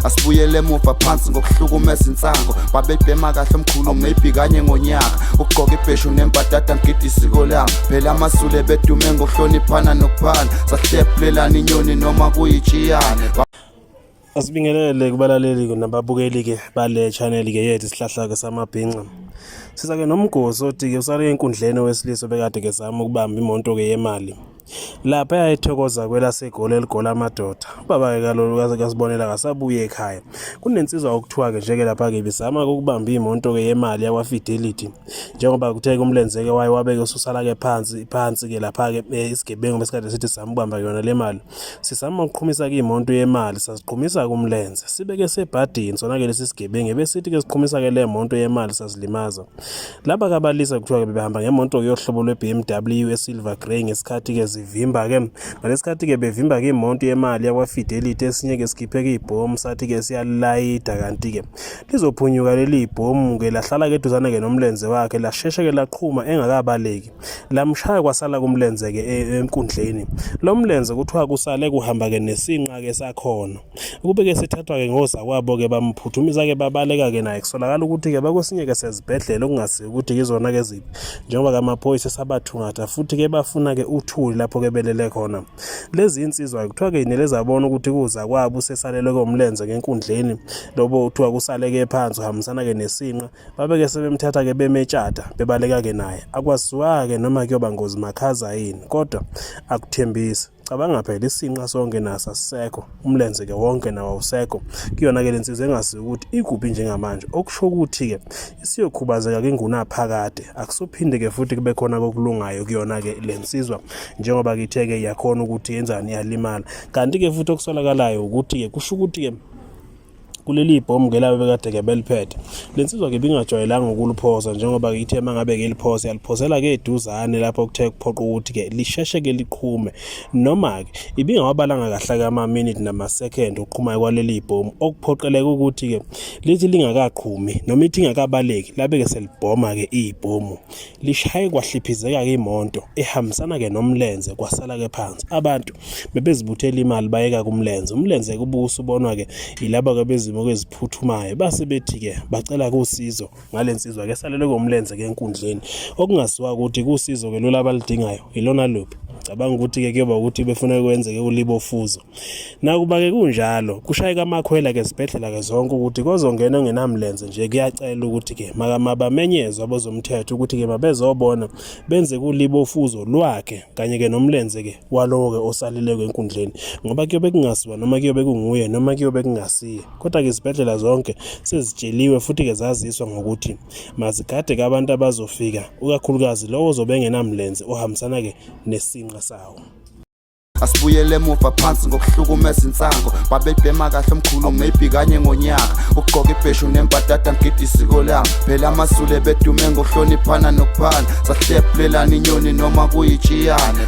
Asibuyele emuva phansi ngokuhlukumeza insango babebhema kahle omkhulu maybe kanye ngonyaka ugqoka ibheshu nembadada ngidi isiko lami phela amasule bedume ngokuhloniphana nokuphana sahlephulelana inyoni noma kuyijiyane. Asibingelele kubalaleli nababukeli ke bale channel ke yethu isihlahla ke samabhinqa. Siza ke nomgosi othi ke usale enkundleni wesilisa bekade ke zama ukubamba imonto ke yemali. Lapha ayithokoza kwelaseGoli eligola amadoda. Ubaba ke kalolu kasibonela kasabuye ekhaya. Kunensizwa okuthiwa ke njeke lapha ke bizama ukubamba imonto ke yemali yakwa Fidelity. Njengoba kuthe kumlenze ke waye wabeke ususala ke phansi ke lapha ke isigebengu besikade sithi samubamba yona le mali. Sisama ukuqhumisa ke imonto yemali sasiqhumisa kumlenze. Sibeke sebhadini sona ke lesi sigebengu besithi ke siqhumisa ke le monto yemali sasilimaza. Laba kabalisa kuthiwa ke bebehamba ngemonto yohlobo lwe-BMW esilver grey ngesikhathi ke zivimba ke ngalesikhathi ke bevimba ke imonto yemali yakwa Fidelity esinye ke sikhiphe ke ibhomu sathi ke siyalayida kanti ke lizophunyuka leli ibhomu ke lahlala ke duzane ke nomlenze wakhe lasheshe ke laqhuma engakabaleki lamshaya kwasala kumlenze ke enkundleni. Lo mlenze kuthiwa kusale kuhamba ke nesinqa ke sakhona kube ke sithathwa ke ngoza kwabo ke bamphuthumisa ke babaleka ke naye kusolakala ukuthi ke bakwesinye ke sezibhedlela okungasi ukuthi izona ke ziphi njengoba kamaphoyisa sabathungatha futhi ke bafuna ke uthuli lapho ke belele khona. Lezi insizwa kuthiwa ke inelezabona ukuthi kuza kwabo sesalele komlenze ngenkundleni lobo uthiwa kusale ke phansi uhambisana ke nesinqa babeke sebemthatha ke bemetshata bebaleka ke naye akwaziwa ke noma kuyoba ngozi makhaza yini kodwa akuthembisi. Cabanga phela isinqa sonke naso asisekho umlenze ke wonke nawo usekho kuyona ke lensizwe engasi ukuthi iguphi njengamanje okusho ukuthi ke isiyokhubazeka ke ngunaphakade akusophinde ke futhi kube khona kokulungayo kuyona ke lensizwa njengoba kithe ke yakhona ukuthi yenzani yalimala kanti ke futhi okusolakalayo ukuthi ke kusho ukuthi ke kuleli ibhomu ke laba bekade ke beliphethe lensizwa ke bingajwayelanga ukuliphosa njengoba ke ithe mangabe ke liphosa yaliphosela ke eduzane lapho kuthe kuphoqa ukuthi ke lisheshe ke liqhume noma ke ibingawabalanga kahle ama minute nama second uqhuma kwaleli ibhomu okuphoqeleka ukuthi ke lithi lingakaqhumi noma ithi ingakabaleki labe ke selibhoma ke ibhomu lishaye kwahliphizeka ke imonto ehambisana ke nomlenze kwasala ke phansi abantu bebezibuthela imali bayeka kumlenze umlenze kubusa ubonwa ke ilaba ke bezimo kweziphuthumayo base bethi ke bacela kusizo ngalensizwa ke salele komlenze ke enkundleni okungasiwa ukuthi kusizo ke lola balidingayo ilona luphi cabanga ukuthi ke kuyoba ukuthi befuna kwenzeke ulibofuzo nakuba ke kunjalo kushayeka amakhwela ke sibhedlela ke zonke ukuthi kozongena ngenamlenze nje kuyacela ukuthi ke mabamenyezwe abozomthetho ukuthi ke mabezobona benze kulibofuzo lwakhe kanye ke nomlenze ke walowo ke osalile kwenkundleni ngoba kuyobe kungasiwa noma kuyobe kunguye noma kuyobe kungasiye kodwa ke izibhedlela zonke sezitsheliwe futhi ke zaziswa ngokuthi mazigade ke abantu abazofika ukakhulukazi lowo zobengenamlenze ohambisana ke nesinqa sawo. Asibuyele emuva phansi ngokuhlukumeza insango babebhema kahle omkhulu maybe kanye ngonyaka ugqoka ibheshu nembadada ngidi isiko lami phela amasule bedume ngokuhloniphana nokuphana sahlephulelana inyoni noma kuyijiyane.